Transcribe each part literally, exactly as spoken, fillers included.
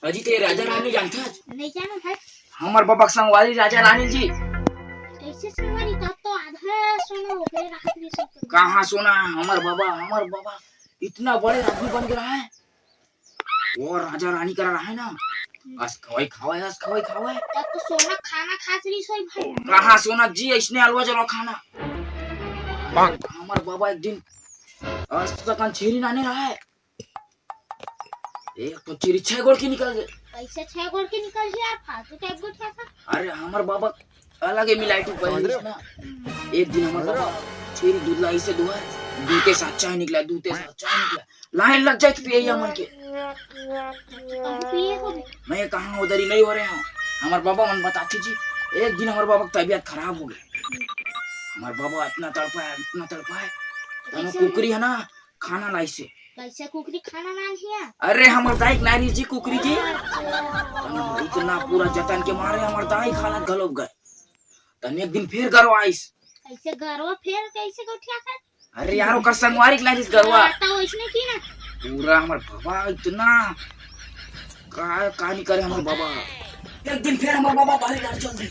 अजी, ते राजा रानी जानथस? नहीं जाना भाई। हमर बाबा के संगवारी राजा रानी जी। कैसे संगवारी? तब तो आधा सोना ओकरे राहत में से तो। कहाँ सोना? हमर बाबा, हमर बाबा इतना बड़े आदमी बन गया है। वो राजा रानी करा रहा है ना, अस खवाई खावे, अस खवाई खावे। तब तो सोना खाना खात रही सोई भाई। कहाँ सोना जी, इसने अलवा जलवा खाना। हमर बाबा एक दिन अस तक छेरी नाने रहा है। एक ठो छेरी छह गोड़ के निकल गए। कैसे छह गोड़ के निकल गया यार? फालतू टाइप गोठिया था। अरे, हमर बाबा अलग ही मिलाइटी पहले ना। एक दिन हमर बाबा छेरी दूध लाई से दुहा, दूते साथ चाय निकला, दूते साथ चाय निकला। लाइन लग जाए पियैया मन के। कहूँ पिए हो? मैं कहाँ उधर ही नहीं हो रहे हूँ। हमर बाबा मन बताते जी, एक दिन हमर बाबा की तबीयत खराब हो गई। हमर बाबा इतना तड़पा है, इतना तड़पा है। तनो कैसे? कुकरी है ना, खाना लाई से। कैसे कुकरी खाना लाई है? अरे, हमर दाई के नारी जी कुकरी जी। अच्छा। इतना पूरा जतन के मारे हमर दाई खाना घलो गए। तने एक दिन फिर गरवा आइस। कैसे गरवा फिर कैसे गोठिया कर? अरे यार, ओकर संगवारी के लाइस गरवा। हाँ, तो इसने की ना? पूरा हमर बाबा इतना का, का नहीं करे हमर बाबा। एक दिन फिर हमर बाबा बाहर डाल चल दे।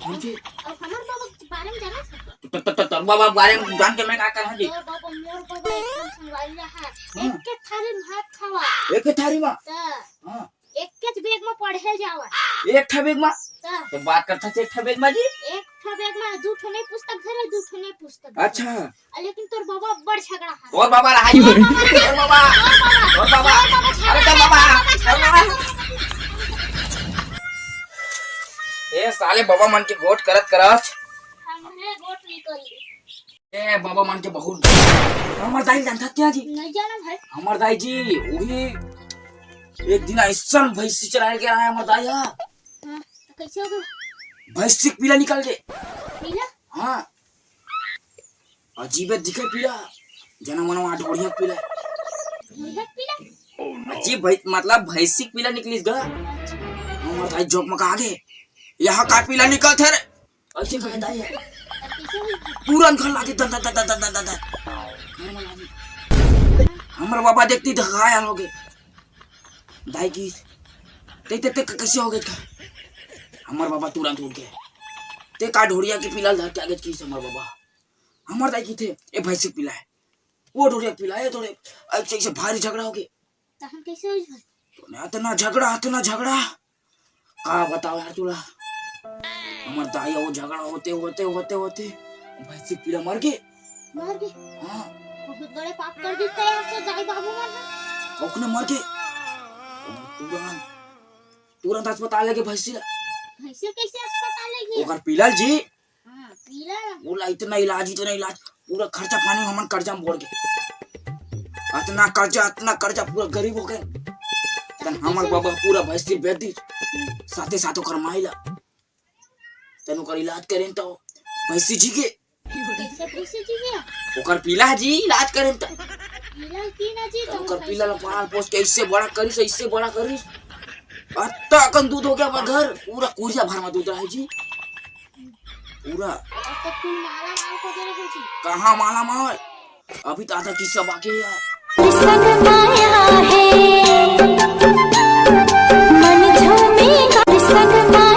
हम जी अब हमर बाबा के बारे में जाना था? तो, तो, तो, तो बाबा के बारे में जान के मैं का करहूँ जी? मोर बाबा, मोर बाबा एकदम संगवारी रहा। हाँ। एक के थारी में भात खावा। एक के थारी में? तो हाँ। एक के बेग में पढ़े जावा। एक ठा बेग में? तो तो बात करता से एक ठा बेग में जी? एक ठा बेग में दू ठो नहीं पुस्तक धरे, दू ठो नहीं पुस्तक धरे। अच्छा। आ, लेकिन तोर बाबा बड़ झगड़ा है। तोर बाबा रहा जी? तोर बाबा रहा। तोर बाबा। तोर बाबा। तोर बाबा। अरे तोर बाबा। तोर बाबा। ए साले बाबा मन के गोठ करत करत। हमरे गोठ निकल गई। ए बाबा मन के बहुत। हमर दाई जानता क्या जी? नहीं जाना भाई। हमर दाई जी, वही एक दिन ऐसा भैंसी चराए के आया हमर दाई हा। हाँ, तो कैसे हो गया? भैंसी के पीला निकल गए। पीला? हाँ। अजीबे दिखे पीला। जना मनो वहाँ ढोढ़िया पीला। ढोढ़िया पीला? अजीब भाई, मतलब भैंसी के पीला निकलिस गा। अच्छा। हमर दाई जोक में कहा गे, यहाँ का पीला निकल थे रे? ऐसे कहे दाई है। पूरा घर लागे दन, दन, दन। घर में लागे। हमर बाबा देखती धगायल हो गए। दाई की, ते, ते, ते कैसे हो गए का? हमर बाबा तुरंत उठ गए। ते का ढोढ़िया के पीला धर के आगे की हमर बाबा। हमर दाई की थे, ए भैंसी के पीला है। वो ढोढ़िया के पीला है, थोड़े ऐसे, ऐसे भारी झगड़ा हो गए। तहन कैसे होइस भाई? तूने इतना झगड़ा, इतना झगड़ा। का बताओ यार तोला। हमर दाई वो झगड़ा होते, होते, होते, होते भैंसी पीला मर गे। मर गे? हाँ। बहुत बड़े पाप कर देते यार तो दाई बाबू मन ह। ओकने मर गे। तुरंत, तुरंत अस्पताल लेगे भैंसी ला। भैंसी कैसे अस्पताल लेगे? ओकर पीला जी। हाँ, पीला। ओला इतना इलाज, इतना इलाज, पूरा खर्चा पानी हमन कर्जा में बोल के। इतना कर्जा, इतना कर्जा, पूरा गरीब हो गए। तन हमर बाबा पूरा भैंसी बेच दी। हम्म। साथे साथ ओकर माई ला। तन ओकर इलाज करेन तो भैंसी जी के। कैसे भैंसी जी के? ओकर पीला जी इलाज करेन तो। पीला की ना जी, तन तो ओकर भैंसी पीला ला पाल पोस के ऐसे बड़ा करिस, ऐसे बड़ा करिस। अत्ता कन दूध हो गया हमर घर, पूरा कुरिया भर में दूध रहे जी। पूरा। अब तो फूल माला माल को दे रहे जी। कहाँ माला माल? अभी तो आधा किस्सा बाकी है यार। संग माया है, मन झूमेगा। संग माया